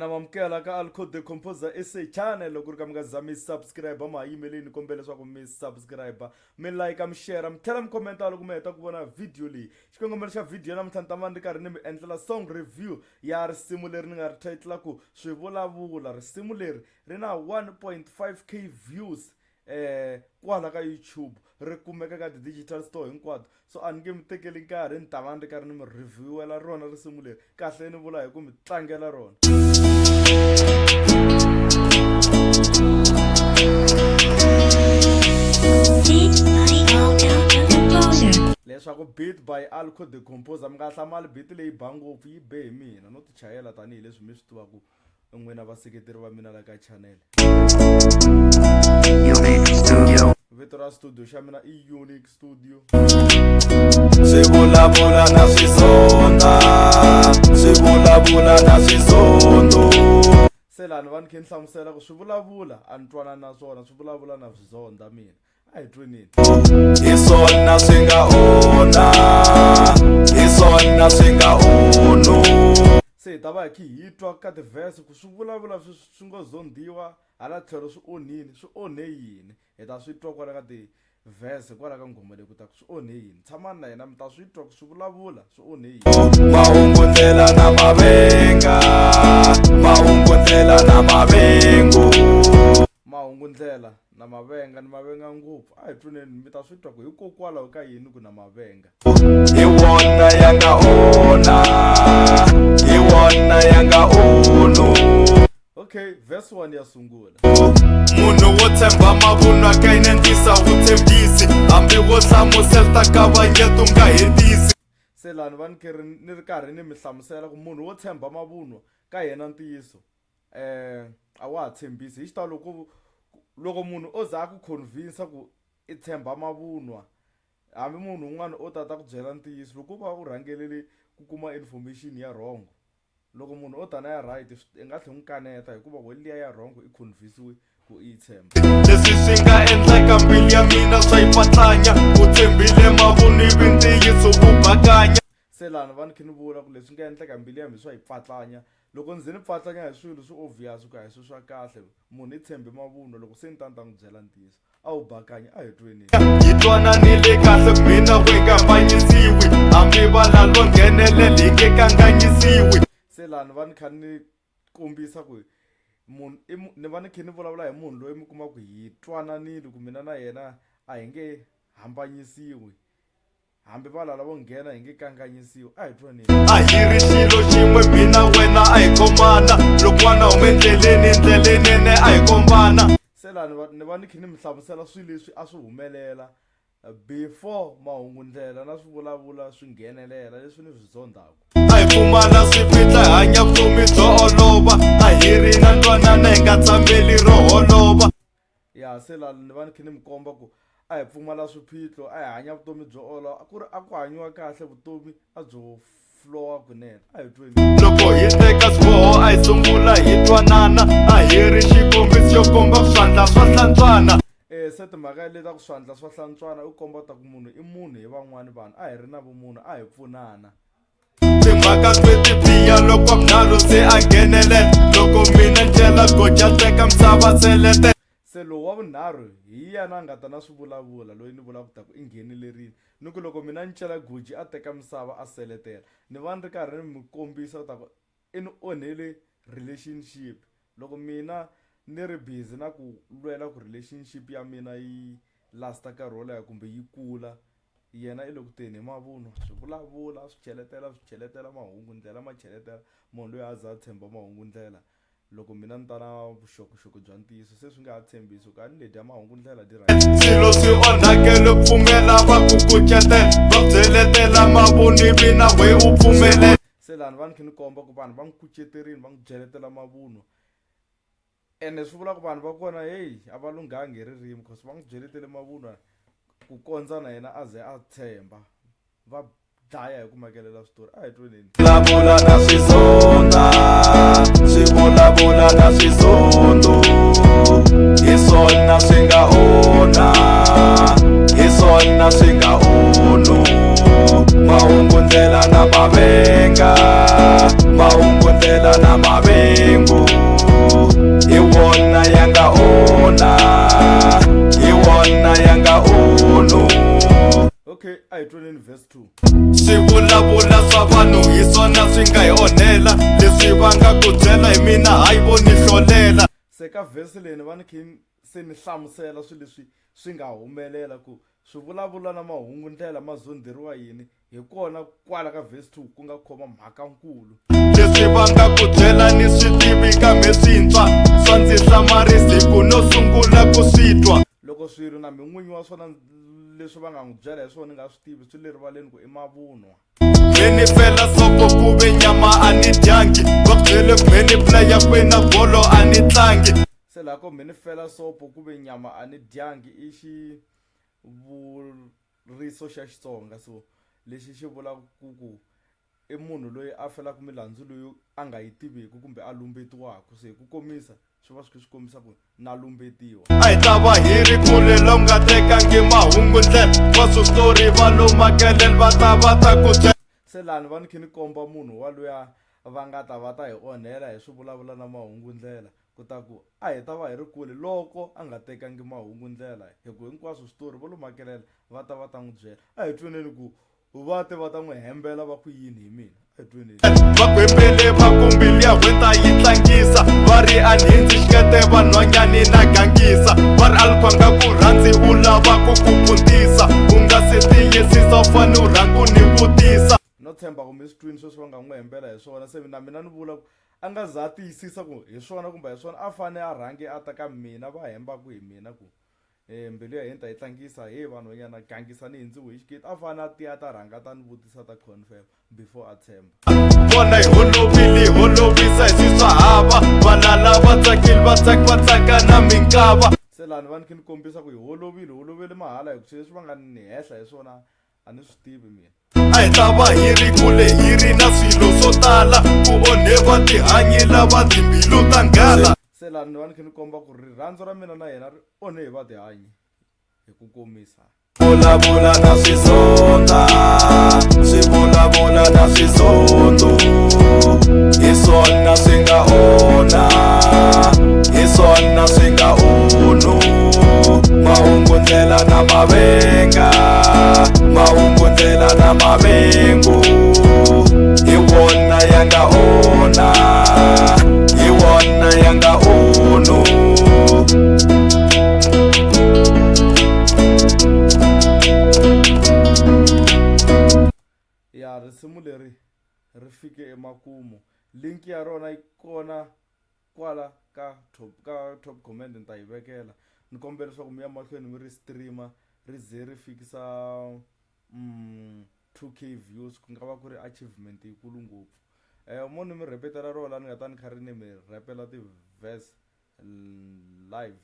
Na mamukela ka Alco the Composer SA channel. Loko ku ri ka mi nga za mi subscribe, ma ha yimeleni, kombela leswaku mi subscribe, mi like, mi share, mi tlhela mi commenta loko mi heta ku vona video leyi. Xikongomelo xa video namuntlha ni ta va ni ri karhi ni mi endlela song review ya risimu leri ni nga ri title ku Swi Vulavula. Risimu leri ri na 1.5K views kwala ka YouTube, ri kumeka ka ti-digital store hinkwato. So a ni nge mi tekeli nkarhi, ni ta va ni ri karhi ni mi review-ela rona risimu leri kahle, ni vula hi ku mi tlangela rona. Leswaku beat by Alco the Composer, mi nga hlamali, beat leyi ba ngopfu, yi be hi mina, no ti chayela tanihileswi mi swi tivaka n'wina vaseketeri va mina la ka channel. Unique Studio. Vito ra studio xa mina i Unique Studio. Swi vulavula na swisonda, swi vulavula na swizondo. Se laha ni va ni khe ni hlamusela ku swi vulavula a ni twanani na swona, swi vulavula na swizonda mina. A hi tweneni. Hi swona swi nga onha, hi swona swi nga onhu. Se hi ta va hi khe hi twa ka ti-verse ku swi vulavula swi ngo zondhiwa, hala tlhelo swi onhile, swi onhe yini? Hi ta swi twa kwala ka ti-verse kwala ka nghoma leyi ku ta ku swi onhe yini. Tshamani na hina mi ta swi twa ku swi vulavula swi onhe yini. Mahungu ndlela na mavenga, mahungu ndlela na mavengo. Mahungu ndlela na mavenga, ni mavenga ngopfu. A hi tweneni, mi ta swi twa ku hikokwalaho ka yini ku na mavenga. Hi wona ya nga onha, hi wona ya nga onhu. Okay, verse 1 ya sungula. Munhu wo tshemba mavunwa ka yena ndlisa wu tshembisi, hambi wo hlamusela ta kavanyeto nga hetisi. Se laha ni va ni khe ni ri karhi ni mi hlamusela ku munhu wo tshemba mavunwa ka yena ntiyiso a wa ha tshembisi. Hi xitalo loko loko munhu o za a ku convince ku i tshemba mavunwa, hambi munhu un'wana o ta ta ku byela ntiyiso, loko u va u rhangelele ku kuma information ya wrong, loko munhu o ta na ya right i nga tlhela n'wi kaneta hikuva we liya ya wrong i convince-iwe ku i yi tshemba. Leswi swi nga endleka mbilu ya mina swa yi pfatlanya, u tshembile mavunwa ivi ntiyiso wu bakanya. Se laha ni va ni kha ni vula ku leswi nga endleka mbilu ya mina swa yi pfatlanya, loko ndzi ni pfatlanya hi swilo swi obvious ku a hi swilo swa kahle, munhu i tshembe mavunwa, loko se ni ta ni ta n'wi byela ntiyiso a wu bakanya. A hi tweneni. Hi twananile kahle mina we nga hambanyisiwi, hambi valalo nghenelela hi nge kanganyisiwi. Se laha ni va ni kha ni kombisa ku munhu i ni va ni kha ni vulavula hi munhu loyi mi kuma ku hi twananile ku mina na yena a hi nge hambanyisiwi, hambi valala vo nghena hi nge kanganyisiwi. A hi twaneni. A hi ri xilo xin'we mina wena, a hi khomana, loko n'wana huma endleleni, ndleleni a hi kombana. Se laha ni va ni kha ni mi hlamusela swilo leswi a swi humelela before mahungu ndlela na swi vulavula swi nghenelela leswi ni swi zondhaku. A hi pfumala swipitla, hi hanya vutomi byo olova, a hi ri na ntwanana, hi nga tshameli ro holova. Ya, se laha ni va ni kha ni mi komba ku a hi pfumala swiphiqo, a hi hanya vutomi byo olova, a ku ri a ku hanyiwa kahle, vutomi a byo flowa kunene. A hi tweni. Loko hi teka swiboho a hi sungula hi twanana, a hi ri xikombiso xo komba swandla swa hlantswana. Se timhaka leti ta ku swandla swa hlantswana i komba ta ku munhu i munhu hi van'wani vanhu, a hi ri na vumunhu, a hi pfunana. Timhaka tweti biya loko vunharhu se a nghenelela, loko mina ncela goja teka misava selete. Se lowu wa vunharhu hi yena a nga ta na swi vulavula, loyi ni vulaka ta ku i nghenelerile, ni ku loko mina ni cela goji a teka misava a seletela, ni va ni ri karhi ni mi kombisa ta ku i ni onhele relationship. Loko mina ni ri busy na ku lwela ku relationship ya mina yi last nkarhi wo leha kumbe yi kula, yena i le ku teni hi mavunwa, swi vulavula swi cheletela, swi cheletela mahungu ndlela, ma cheletela munhu loyi a za a tshemba mahungu ndlela. Loko mina ni ta na vuxokoxoko bya ntiyiso se swi nga ha tshembisi ku a ni ledya mahungu ndlela di right. Swilo swi onhakele pfumela va ku kucetela, va byeletela mavunwa ivi na we u pfumelela. Se laha ni va ni kha ni komba ku vanhu va n'wi kuceterile, va n'wi byeletela mavunwa, ene swi vula ku vanhu va kona heyi a va lunghangi hi ririmi, cause va n'wi byeletele mavunwa ku kondza na yena a ze a tshemba, va dlaya hi ku makelela switori. A hi tweneni. Vulavula na swizonda, swi vulavula na swizondo, hi swona swi nga onha, hi swona swi nga onhu. Mahungu Mahungu ndlela na mavenga, mahungu ndlela na mavengu, hi wona ya nga onha, hi wona ya nga onhu. Okay, a hi twaneni verse 2. Swi vulavula swa vanhu hi swona swi nga hi onhela, leswi va nga ku byela hi mina hayi vo ni hlolela. Se ka verse leyi ni va ni khe se ni hlamusela swilo leswi swi nga humelela ku swi vulavula na mahungu ndlela ma zondheriwa yini, hi kona kwala ka verse 2 ku nga khoma mhaka nkulu. Leswi va nga ku byela ni swi tivi kambe swintshwa, swa ndzi hlamarisa hi ku no sungula ku swi twa. Loko swilo na min'winyi wa swona leswi va nga n'wi byela hi swona ni nga swi tivi, swi le rivaleni ku i mavunwa. Mheni fela sopo ku ve nyama a ni dyangi, va ku byele ku mheni playa kwe na bolo a ni tlangi. Se laha ko mheni fela sopo ku ve nyama a ni dyangi i xivuriso xa Xitsonga, so lexi xi vulaka ku i munhu loyi a felaka milandzu loyi a nga yi tiveki kumbe a lumbetiwaka. Se hi ku komisa swi va swi kha swi kombisa ku na lumbetiwa. A hi ta va hi ri kule lo nga tekangi mahungu ndlela, va switori va lo makelele va ta va ta ku byela. Se lani va ni khe ni komba munhu wa luya va nga ta va ta hi onhela hi swi vulavula na mahungu ndlela, ku ta ku a hi ta va hi ri kule loko a nga tekangi mahungu ndlela, hi ku hinkwaswo switori vo lo makelela va ta va ta n'wi byela. A hi twaneni ku va te va ta n'wi hembela va ku yini hi mina, a hi twaneni. Va gwembele va ku mbilu ya wena yi tlangisa, va ri a ni hindzi xikete vanhwanyani na gangisa, va ri a likhwanga ku rhandzi u lava ku ku phuntisa, u nga se tiyisisa u fane u rhanga u ni vutisa. No tshemba ku mi swi twini sweswi va nga n'wi hembela hi swona, se na mina ni vula ku a nga za a tiyisisa ku hi swona kumbe hi swona, a fane a rhange a ta ka mina va hembaku hi mina ku mbilu ya hina yi tlangisa, he vanhwanyana gangisa ni hindziwe hi xiketi, a fane a tiya ta rhanga ta ni vutisa ta confirm before a tshemba. Vona hi holovile, hi holovisa hi swi swa hava, valala va tsakile, va tsaka, va tsaka na minkava. Se lani va ni khe ni kombisa ku hi holovile, holovele mahala hi ku swilo leswi va nga ni hehla hi swona a ni swi tivi mina. A hi ta va hi ri kule hi ri na swilo swo tala, ku onhe va tihanyi lava timbilu ta nghala. Se lani ni va ni khe ni komba ku rirhandzu ra mina na yena ri onhe hi va tihanyi hi ku komisa. Vulavula na swisonda, swi vulavula na swisondu, hi swona swi nga onha, hi swona swi nga onhu. Mahungu ndlela na mavenga, mahungu ndlela na mavengu, hi wona ya nga onha, hi wona ya nga onhu. Ya risimu leri ri fike emakumu, link ya rona yi kona kwala ka top comment ni ta yi vekela. Ni kombela leswaku mi ya mahlweni mi ri streamer ri ze ri fikisa 2K views, ku nga va ku ri achievement yikulu ngopfu. Mo ni mi repetela rona la ni nga ta ni kha ri ni mi repela ti-verse live.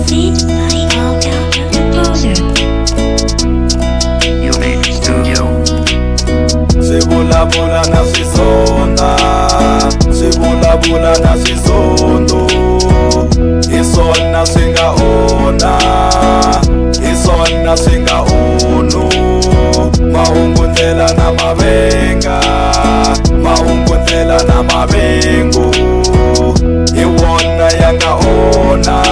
Beat by Composer. Unique Studio. Swi vulavula na swisonda, swi vulavula na swisondu, hi swona swi nga onha, hi swona swi nga onhu. Mahungu ndlela na mavenga, mahungu ndlela na mavengu, hi wona ya nga onha,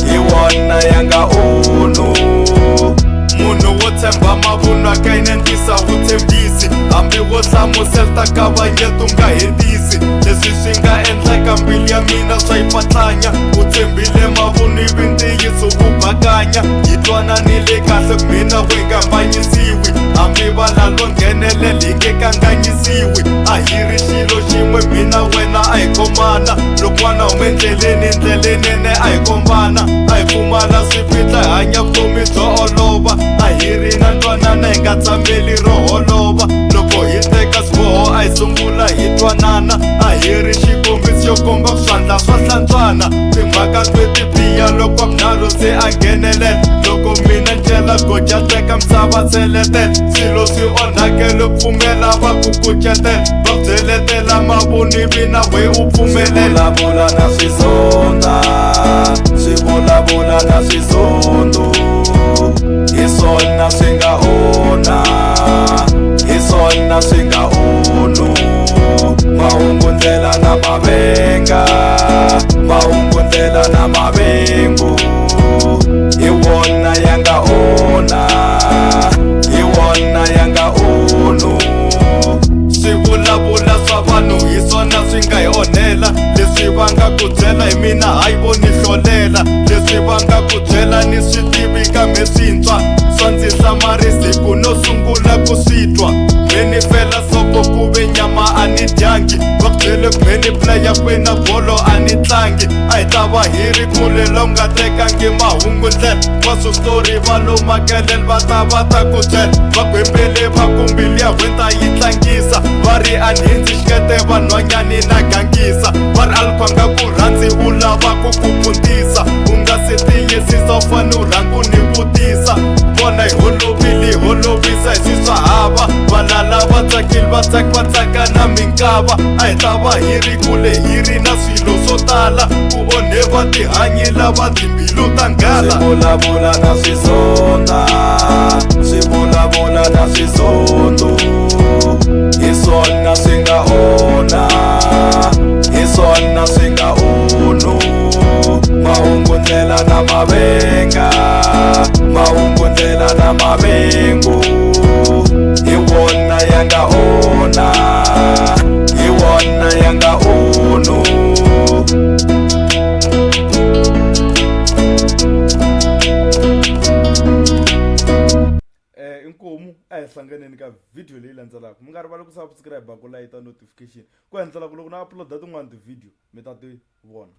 hi wona ya nga onhu. Munhu wo tshemba mavunwa ka yena ndlisa wu tshembisi, hambi wo hlamusela ta kavanyeta u nga hetisi. Leswi swi nga endleka mbilu ya mina swa yi patlanya, u tshembile mavunwa ivi ntiyiso wu bakanya. Hi twananile kahle ku mina we nga hambanyisiwi, hambi valala vo nghenelela hi nge kanganyisiwi. A hi ri xilo xin'we mina wena a hi khomana, loko n'wana huma endleleni ndleleni a hi kombana. A hi pfumala swipitla hi hanya vutomi byo olova, a hi ri na ntwanana hi nga tshameli ro holova. Loko hi teka swiboho a hi sungula hi twanana, a hi ri xikombiso xo komba ku swandla swa hlantswana. Timhaka 20 biha loko vunharhu se a nghenelela. Loko mina ncela goja teka misava seletela swilo swi onhakele pfumela va ku kucetela va byeletela mavoni mina we u pfumelela vulavula na swisonda swi vulavula na swisondu hi swona swi nga onha hi swona swi nga onhu mahungu ndlela na mavenga mahungu ndlela na mavengu hi wona ya nga onha hi wona ya nga onhu swi vulavula swa vanhu hi swona swi nga hi onhela leswi va nga ku byela hi mina hayi vo ni hlolela leswi va nga ku byela ni swi tivi kambe swintshwa swa ndzi hlamarisi ku no sungula ku swi twa mheni fela sopo ku ve nyama a ni dyangi va ku byele ku mheni playa kwena bolo a ni tlangi a hi ta va hi ri kule la u nga tekangi mahungu ndlela va switori va lo makelele va ta va ta ku byela va gwembele va ku mbilu ya wenta yi tlangisa va ri a ni hindzi xikete vanhwanyani na gangisa va ri alkhwanga ku rhandzi u lava ku ku phuntisa u nga se tiyisisa u fane u rhanga u ni vutisa vona hi holovile hi holovisa hi swi swa hava valala va tsakile va tsak va tsaka na minkava a hi ta va hi ri kule hi ri na swilo swo tala ku onhe va tihanyi lava timbilu ta nghala swi vulavula na swisonda swi vulavula na swisondu hi swona swi nga onha hi swona swi nga onhu mahungu ndlela na mavenga mahungu ndlela na mavengu hi wona ya nga onha hi wona ya nga onhu. Inkomu a hi hlanganeni ka video leyi landzelaka mi nga rivali ku subscribe ku layita notification ku endlela ku loko na upload-a tin'wani ti-video mi ta ti vona.